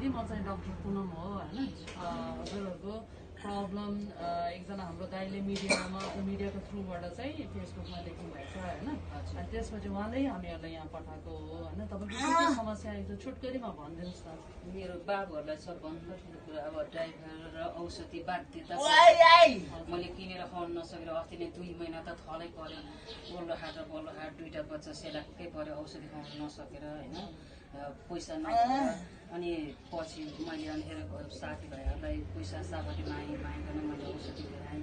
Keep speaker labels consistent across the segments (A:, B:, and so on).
A: दिदी म चाहिँ डाक्टर पुनम हो हैन हजुरहरुको प्रब्लम एकजना हाम्रो दाइले मिडियाको थ्रुबाट चाहिँ फेसबुकमा लेख्नु भएछ हैन अनि त्यसपछि उहाँले हामीहरुलाई यहाँ पठाएको हो हैन तपाईको के समस्या आइछ छुटकरीमा भनिदिनुस् न
B: मेरो बाबुहरुलाई सर भन्नु ठुलो कुरा अब ड्राइभर र औषधि बाध्यता मैले किनेर खुवाउन नसकेर अस्ति नै 2 महिना त थलै पर्यो बल्लो हाट दुईटा बच्चा सेलाकै पर्यो औषधि खुवाउन नसकेर हैन पैसा नभएर अनि पछि मैले अनिखेर साथीभाइहरूलाई पैसा साबटी मागिकन मैले औषधि ल्याएँ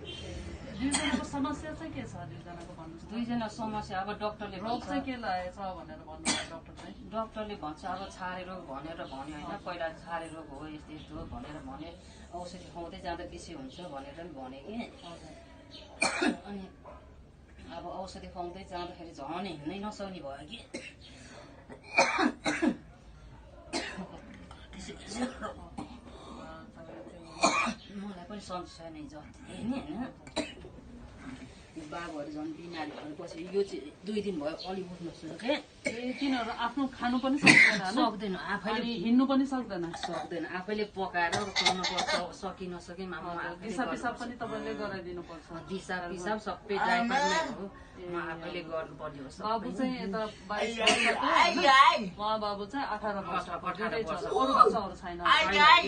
A: दुईजनाको समस्या चाहिँ के छ दुईजनाको भन्नुस्
B: दुईजना समस्या अब डाक्टरले
A: रोग चाहिँ के लागेछ भनेर भन्नुहुन्छ
B: डाक्टरले भन्छ अब छारे रोग भनेर भन्यो हैन पहिला छारे रोग हो यस्तो हो भनेर भने औषधि खुवाउँदै जाँदा बेसी हुन्छ भनेर नि भने कि अनि अब औषधि खुवाउँदै जाँदाखेरि झन् हिँड्नै नसक्ने भयो कि मलाई पनि संशय नै जति हैन बाबुहरू झन् बिमारी भएपछि यो चाहिँ 2 दिन भयो अलि उठ्न सक्यो
A: तिनीहरू आफ्नो खानु पनि सक्दैन
B: आफैले
A: हिँड्नु पनि सक्दैन
B: आफैले पकाएर खुवाउनु पर्छ सकि नसके
A: दिशा पिसाब पनि तपाईले गराइदिनु पर्छ
B: दिशा पिसाब सबै ड्राइभरले हो म आफैले गर्नुपर्ने हो
A: बाबु चाहिँ यता 22 वर्षको उहाँ बाबु चाहिँ 18 वर्षको अरू बच्चाहरू छैन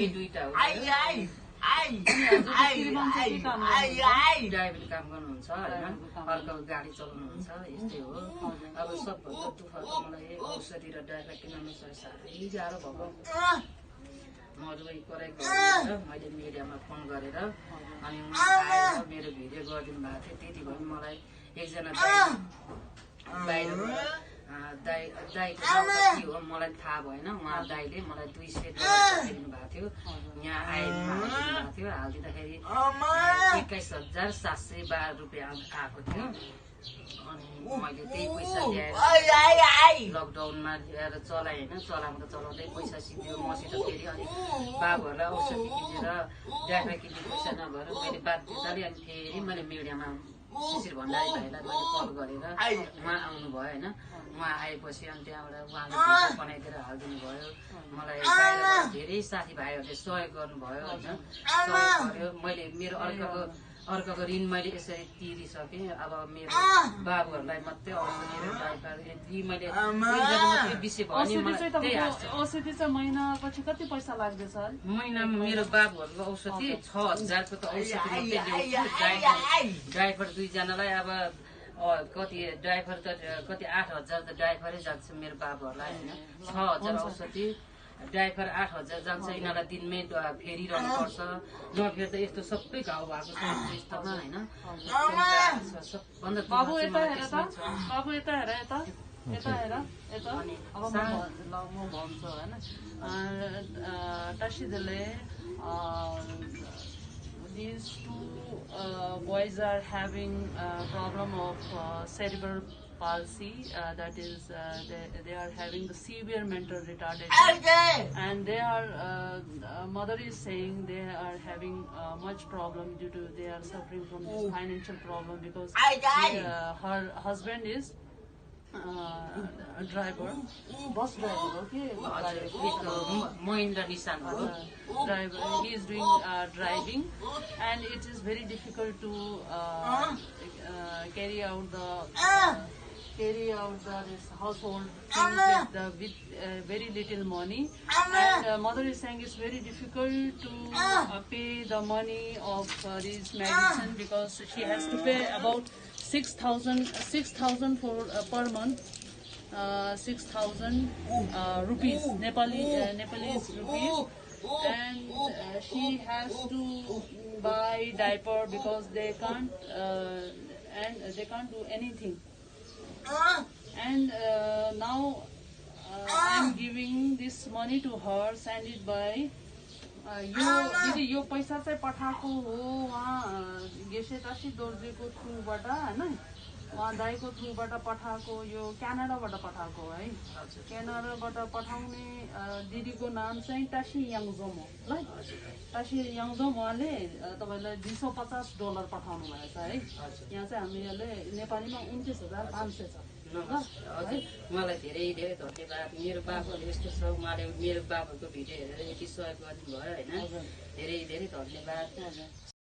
B: यी दुईटा हो ड्राइभरले काम गर्नुहुन्छ होइन अर्को गाडी चलाउनुहुन्छ यस्तै हो अब सबभन्दा दुःख त मलाई औषधि र ड्राइभर किन्न नसके साह्रै गाह्रो भएको म रुई कराई गरेर मैले मिडियामा फोन गरेर अनि आएर मेरो भिडियो गरिदिनु भएको थियो त्यति भयो मलाई एकजना बाहिरबाट दाइको नाम त के हो मलाई थाहा भएन उहाँ दाइले मलाई 2 सेट दिनु भएको थियो यहाँ आइदिनु थियो हालिदिँदाखेरि 21,712 रुपियाँ आएको थियो अनि मैले त्यही पैसा ल्याएर लकडाउनमा ल्याएर चलाएँ होइन चलाउँदै पैसा सिद्धियो मसित फेरि अनि बाबुहरूलाई औषधि किनेर ड्राइभर किन्ने पैसा नभएर मैले बाध्यताले अनि फेरि मैले मिडियामा शिशिर भण्डारी भाइलाई मैले कल गरेर उहाँ आउनुभयो होइन उहाँ आएपछि अनि त्यहाँबाट उहाँले भिडियो बनाइदिएर हालिदिनु भयो मलाई बाहिरबाट धेरै साथीभाइहरूले सहयोग गर्नुभयो होइन सहयोग गर्यो मैले मेरो अर्काको ऋण मैले यसरी तिरिसकेँ अब मेरो बाबुहरूलाई मात्रै औषधि र ड्राइभर यदि मैले विषय भन्यो
A: औषधि चाहिँ महिनापछि कति पैसा लाग्दैछ
B: महिनामा मेरो बाबुहरूको औषधि 6,000 को त औषधि मात्रै ल्याउँछु ड्राइभर दुईजनालाई अब कति ड्राइभर त कति 8,000 त ड्राइभरै जान्छ मेरो बाबुहरूलाई होइन 6,000 औषधि ड्राइभर 8,000 जान्छ यिनीहरूलाई दिनमै फेरिरहनु पर्छ नफेर त यस्तो सबै घाउ भएको छ यस्तोमा होइन
A: बाबु यता हेर अब म भन्छु होइन टासीले these 2 boys are having a problem of cerebral palsy, that is they are having the severe mental retardation, and they are mother is saying they are having much problem due to they are suffering from this financial problem because her husband is driver, bus driver, okay, driver. He is doing driving, and it is very difficult to carry out this household things with very little money. And mother is saying it's very difficult to pay the money of this medicine because she has to pay about 6,000 for per month, 6,000 rupees, Nepalese rupees, and she has to buy diaper because they can't do anything. And now I'm giving this money to her, send it by यो पैसा चाहिँ पठाएको हो उहाँ गेसे तासी दोर्जेको थ्रुबाट हैन उहाँ दाइको थ्रुबाट पठाएको यो क्यानाडाबाट पठाएको है क्यानाडाबाट पठाउने दिदीको नाम चाहिँ टाशी याङजोम हो ल टाशी याङजोम उहाँले तपाईलाई $250 पठाउनु भएछ है यहाँ चाहिँ हामीले नेपालीमा 29,500 छ
B: नमस्कार हजुर उहाँलाई धेरै धेरै धन्यवाद मेरो बाबाले यस्तो छ उहाँले मेरो बाबाको भिडियो हेरेर यति सहयोग गर्नुभयो होइन धेरै धेरै धन्यवाद